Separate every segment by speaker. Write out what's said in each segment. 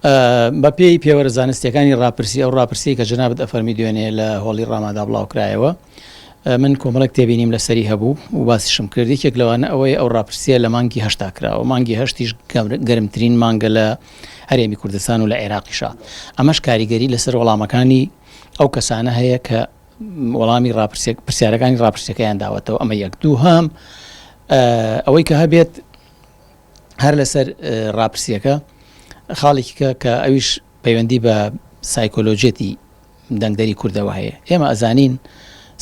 Speaker 1: بە پێی پێوەرە زانستیەکانی ڕاپرسی، ئەو ڕاپرسیەی کە جەنابت ئەفەرمی دوێنێ لە هۆڵی ڕامادا بڵاوکرایەوە، من کۆمەڵێک تێبینیم لەسەری هەبوو و باسیشم کرد، یەکێک لەوانە ئەوەیە ئەو ڕاپرسیە لە مانگی هەشتا کراوە، مانگی هەشتیش گەرمترین مانگە لە هەرێمی کوردستان و لە عێراقیشا، ئەمەش کاریگەری لەسەر وەڵامەکانی ئەو کەسانە هەیە کە وەڵامی ڕاپرسیەک پرسیارەکانی ڕاپرسیەکەیان داوەتەوە، ئەمە یەک. دووهەم ئەوەی کە هەبێت هەر لەسەر ڕاپرسیەکە خاڵێکی کە کە ئەویش پەیوەندی بە سایکۆلۆژیەتی دەنگدەری کوردەوە هەیە ئێمە ئەزانین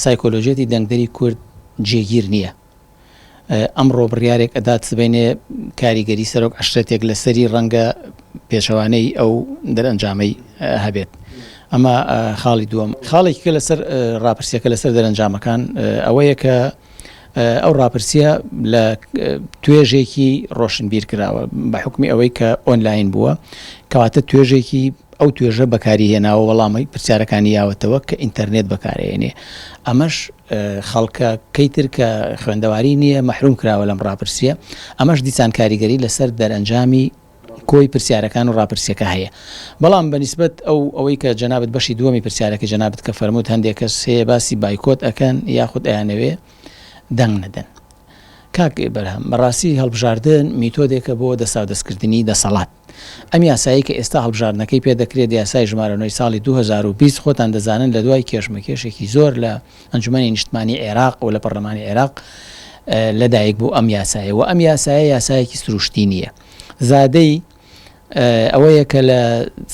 Speaker 1: سایکۆلۆژیەتی دەنگدەری کورد جێگیر نییە ئەمڕۆ بڕیارێک ئەدات سبینێ کاریگەری سەرۆک عشرەتێک لەسەری ڕەنگە پێچەوانەی ئەو دەرئەنجامەی هەبێت ئەمە خاڵی دووەم خاڵێکی کە لەسەر ڕاپرسیەکە لەسەر دەرەنجامەکان ئەوەیە کە ئەو ڕاپرسیە لە توێژێکی ڕۆشنبیر کراوە بە حکومی ئەوەی کە ئۆنلاین بووە کەواتە توێژێکی ئەو توێژە بەکاری هێناوە وەڵامی پرسیارەکانی یاوەتەوە کە ئینتەرنێت بەکارێنێ ئەمەش خەڵکە کەیتر کە خوێندەواری نییە مەحروم کراوە لەم ڕاپرسیە ئەمەش دیسان کاریگەری لەسەر دەرەنجامی کۆی پرسیارەکان و ڕاپرسیەکە هەیە بەڵام بە نیسبەت ئەو ئەوەی کە جەنابت بەشی دووەمی پرسیارەکەی جەنابت کە فەرمووت هەندێک کەس هەیە باسی بایکۆت ئەکەن یاخود ئەیانەوێ دەنگ نەدەن کاک بەرهەم بەڕاستی هەڵبژاردن میتۆدێکە بۆ دەستاودەستکردنی دەسەڵات ئەم یاسایی کە ئێستا هەڵبژاردنەکەی پێ دەکرێت یاسای ژمارە نۆی ساڵی 2020 خۆتان دەزانن لە دوای کێشمەکێشێکی زۆر لە ئەنجومەنی نیشتمانی عێراق و لە پەرلەمانی عێراق لەدایک بوو ئەم یاسایە و ئەم یاسایە یاسایەکی سروشتی نییە زادەی ئەوەیە کە لە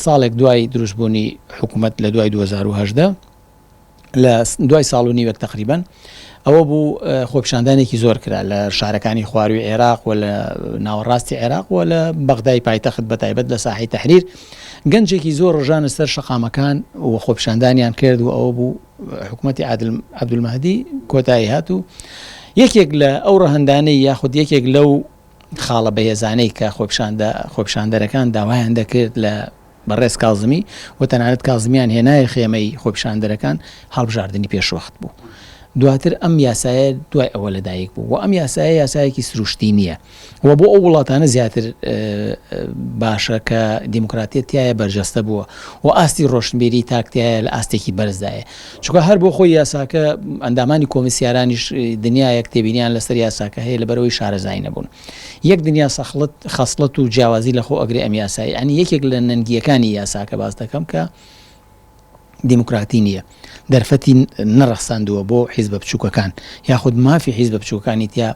Speaker 1: ساڵێک دوای دروستبوونی حکوومەت لە دوای 2010 لە دوای ساڵ و نیوێک تقریبان ئەوە بوو خۆپیشاندانێکی زۆر کرا لە شارەکانی خواروی عێراق و لە ناوەڕاستی عێراق و لە بەغدای پایتەخت بە تایبەت لە ساحی تەحریر گەنجێکی زۆر ڕژانە سەر شەقامەکان و خۆپیشاندانیان کرد و ئەوە بوو حکوومەتی عادل عەبدولمەهدی کۆتایی هات و یەکێک لە ئەو ڕەهەندانەی یاخود یەکێک لەو خاڵە بەهێزانەی کە خۆپیشاندە خۆپیشاندەرەکان داوایان دەکرد لە بەڕێز کازمی و تەنانەت کازمیان هێنایە خێمەی خۆپیشاندەرەکان هەڵبژاردنی پێشوەخت بوو. دواتر ئەم یاسایە دوای ئەوە لەدایک بوو و ئەم یاسایە یاسایەکی سروشتی نییە و بۆ ئەو وڵاتانە زیاتر باشە کە دیموکراتیەت تیایە بەرجەستە بووە و ئاستی ڕۆشنبیری تاک تیایە لە ئاستێکی بەرزدایە چونکە هەر بۆ خۆی یاساکە ئەندامانی کۆمیسیارانیش دنیایەک تێبینیان لەسەر یاساکە هەیە لەبەرەوەی شارەزای نەبوون یەک دنیا سەخڵت خەسڵەت و جیاوازی لەخۆ ئەگرێ ئەم یاسای ئەنی یەکێک لە نەنگیەکانی یاساکە باس دەکەم کە دیموکراتی نییە دەرفەتی نەڕەخساندووە بۆ حیزبە بچووکەکان یاخود مافی حیزبە بچووکەکانی تیا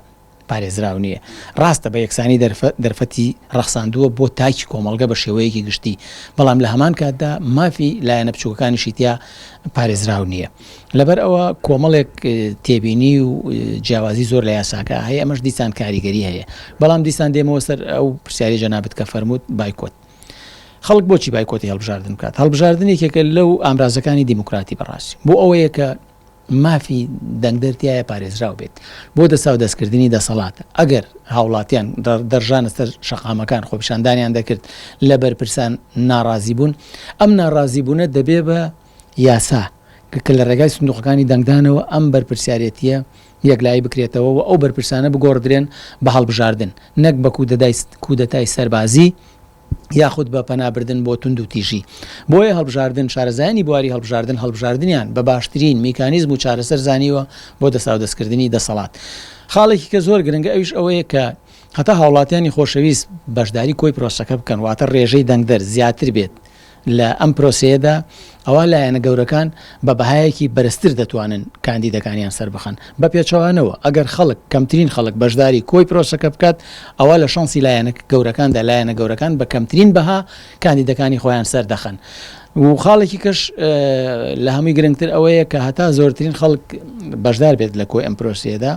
Speaker 1: پارێزراو نییە. ڕاستە بە یەکسانی دەرفەتی ڕەخساندووە بۆ تاکی کۆمەڵگە بە شێوەیەکی گشتی، بەڵام لە هەمان کاتدا مافی لایەنە بچووکەکانیشی تیا پارێزراو نییە. لەبەر ئەوە کۆمەڵێک تێبینی و جیاوازی زۆر لە یاساکە هەیە، ئەمەش دیسان کاریگەری هەیە. بەڵام دیسان دێمەوە سەر ئەو پرسیارەی جەنابت کە فەرمووت بایکۆت. خەڵک بۆچی بایکۆتی هەڵبژاردن بکات؟ هەڵبژاردن یەکێکە لەو ئامرازەکانی دیموکراتی بەڕاستی. بۆ ئەوەیە کە مافی دەنگدەر تیایە پارێزراو بێت بۆ دەستاودەستکردنی دەسەڵات، ئەگەر هاوڵاتیان دەڕژانە سەر شەقامەکان خۆپیشاندانیان دەکرد لە بەرپرسان ناڕازی بوون، ئەم ناڕازیبوونە دەبێ بە یاسا کە لە ڕێگای سندوقەکانی دەنگدانەوە ئەم بەرپرسیارێتییە یەکلایی بکرێتەوە و ئەو بەرپرسانە بگۆڕدرێن بە هەڵبژاردن نەک بە کودەتای سەربازی. یاخود بە پەنابردن بۆ توندوتیژی. بۆیە هەڵبژاردن، شارەزایانی بواری هەڵبژاردن هەڵبژاردنیان بە باشترین میکانیزم و چارەسەر زانیوە بۆ دەستاودەستکردنی دەسەڵات. خاڵێکی کە زۆر گرنگە ئەویش ئەوەیە کە هەتا هاوڵاتیانی خۆشەویست بەشداری کۆی پرۆسەکە بکەن واتە ڕێژەی دەنگدەر زیاتر بێت لە ئەم پرۆسەیەدا ئەوا لایەنە گەورەکان بە بەهایەکی بەرزتر دەتوانن کاندیدەکانیان سەربخەن. بە پێچەوانەوە ئەگەر خەڵک، کەمترین خەڵک بەشداری کۆی پرۆسەکە بکات، ئەوا لە شانسی لایەنە گەورەکاندا لایەنە گەورەکان بە کەمترین بەها کاندیدەکانی خۆیان سەردەخەن. و خاڵێکی کەش لە هەمووی گرنگتر ئەوەیە کە هەتا زۆرترین خەڵک بەشدار بێت لە کۆی ئەم پرۆسەیەدا،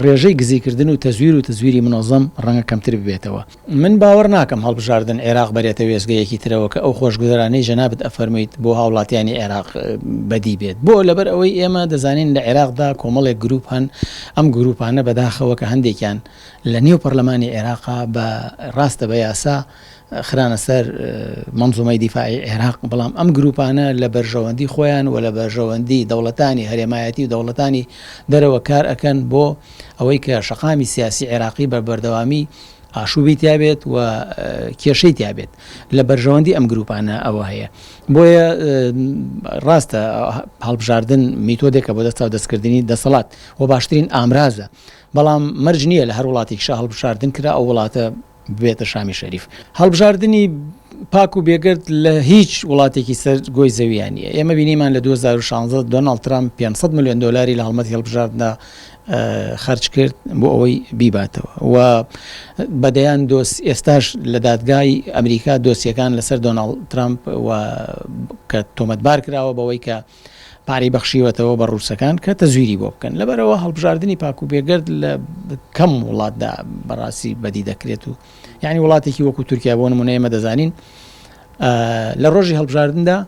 Speaker 1: ڕێژەی گزیکردن و تەزویر و تەزویری منەزەم ڕەنگە کەمتر ببێتەوە. من باوەڕ ناکەم هەڵبژاردن عێراق بەرێتە وێستگەیەکی ترەوە کە ئەو خۆشگوزەرانەی جەنابت ئەفەرموویت بۆ هاوڵاتیانی عێراق بەدی بێت. بۆ؟ لەبەر ئەوەی ئێمە دەزانین لە عێراقدا کۆمەڵێک گروپ هەن، ئەم گروپانە بەداخەوە کە هەندێکیان لە نێو پەرلەمانی عێراقا بە ڕاستە بە یاسا خرانە سەر مەنزومەی دیفاعی عێراق، بەڵام ئەم گروپانە لە بەرژەوەندی خۆیان و لە بەرژەوەندی دەوڵەتانی هەرێمایەتی و دەوڵەتانی دەرەوە کار ئەکەن بۆ ئەوەی کە شەقامی سیاسی عێراقی بە بەردەوامی. ئاشوبی تیابێت و کێشەی تیابێت لە بەرژەوەندی ئەم گروپانە ئەوە هەیە بۆیە ڕاستە هەڵبژاردن میتۆدێکە بۆ دەستا و دەستکردنی دەسەڵات و باشترین ئامرازە بەڵام مەرج نییە لە هەر وڵاتێکیشا هەڵبژاردن کرا ئەو وڵاتە ببێتە شامی شەریف. هەڵبژاردنی پاک و بێگەرد لە هیچ وڵاتێکی سەر گۆی زەوییا نییە. ئێمە بینیمان لە 2016 دۆناڵد ترامپ 500 ملیۆن دۆلاری لە هەڵمەتی هەڵبژاردندا خەرج کرد بۆ ئەوەی بیباتەوە و بە دەیان دۆس ئێستاش لە دادگای ئەمریکا دۆسیەکان لەسەر دۆناڵد ترامپ و کە تۆمەتبار کراوە بەوەی کە پارەی بەخشیوەتەوە بە ڕووسەکان کە تەزویری بۆ بکەن. لەبەرئەوە هەڵبژاردنی پاک و بێگەرد لە کەم وڵاتدا بەڕاستی بەدی دەکرێت و یعنی وڵاتێکی وەکو تورکیا بۆ نمونە ئێمە دەزانین لە ڕۆژی هەڵبژاردندا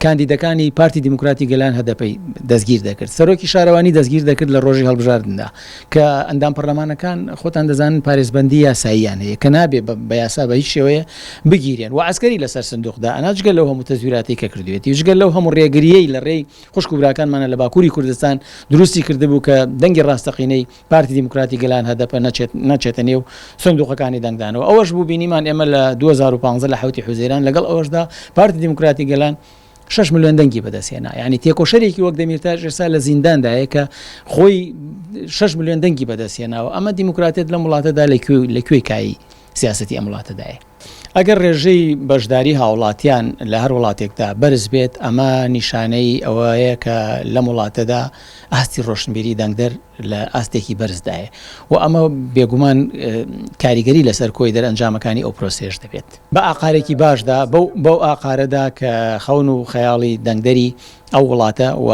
Speaker 1: کاندیدەکانی پارتی دیموکراتی گەلان هەدەپەی دەستگیر دەکرد سەرۆکی شارەوانی دەستگیر دەکرد لە ڕۆژی هەڵبژاردندا کە ئەندام پەرلەمانەکان خۆتان دەزانن پارێزبەندی یاساییان هەیە کە نابێ بە یاسا بە هیچ شێوەیە بگیرێن و عەسکەری لەسەر سندوق دائەنا جگە لەو هەموو تەزویراتەی کە کردوێتی و جگە لەو هەموو ڕێگریەی لە ڕێی خوشک و براکانمانە لە باکوری کوردستان دروستی کردبوو کە دەنگی ڕاستەقینەی پارتی دیموکراتی گەلان هەدەپە نەچێت نەچێتە نێو سندوقەکانی دەنگدانەوە ئەوەش بوو بینیمان ئێمە لە 2015 لە حوتی حوزەیران لەگەڵ ئەوەشدا پارتی دیموکراتی گەلان شەش ملیۆن دەنگی بەدەست هێنا یعنی تێکۆشەرێکی وەک دەمیرتاش ئێستا لە زینداندایە کە خۆی شەش ملیۆن دەنگی بەدەست هێناوە ئەمە دیموکراتێت لەم وڵاتەدا لە کوێ لە کوێی کایی سیاسەتی ئەم وڵاتەدایە. ئەگەر ڕێژەی بەشداری هاوڵاتیان لە هەر وڵاتێکدا بەرز بێت ئەمە نیشانەی ئەوەیە کە لەم وڵاتەدا ئاستی ڕۆشنبیری دەنگدەر لە ئاستێکی بەرزدایە و ئەمە بێگومان کاریگەری لەسەر کۆی دەرئەنجامەکانی ئەو پرۆسەیەش دەبێت. بە ئاقارێکی باشدا، بەو ئاقارەدا کە خەون و خەیاڵی دەنگدەری ئەو وڵاتە و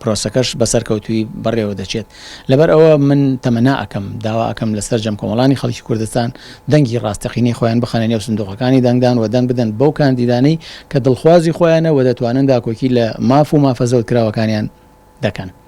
Speaker 1: پرۆسەکەش بە سەرکەوتوویی بەڕێوە دەچێت. لەبەر ئەوە من تەمەنا ئەکەم، داوا ئەکەم لە سەرجەم کۆمەڵانی خەڵکی کوردستان دەنگی ڕاستەقینەی خۆیان بخەنە نێو سندوقەکانی دەنگدان و دەنگ بدەن بەو کاندیدانەی کە دڵخوازی خۆیانە و دەتوانن داکۆکی لە ماف و مافە زەوتکراوەکانیان دەکەن.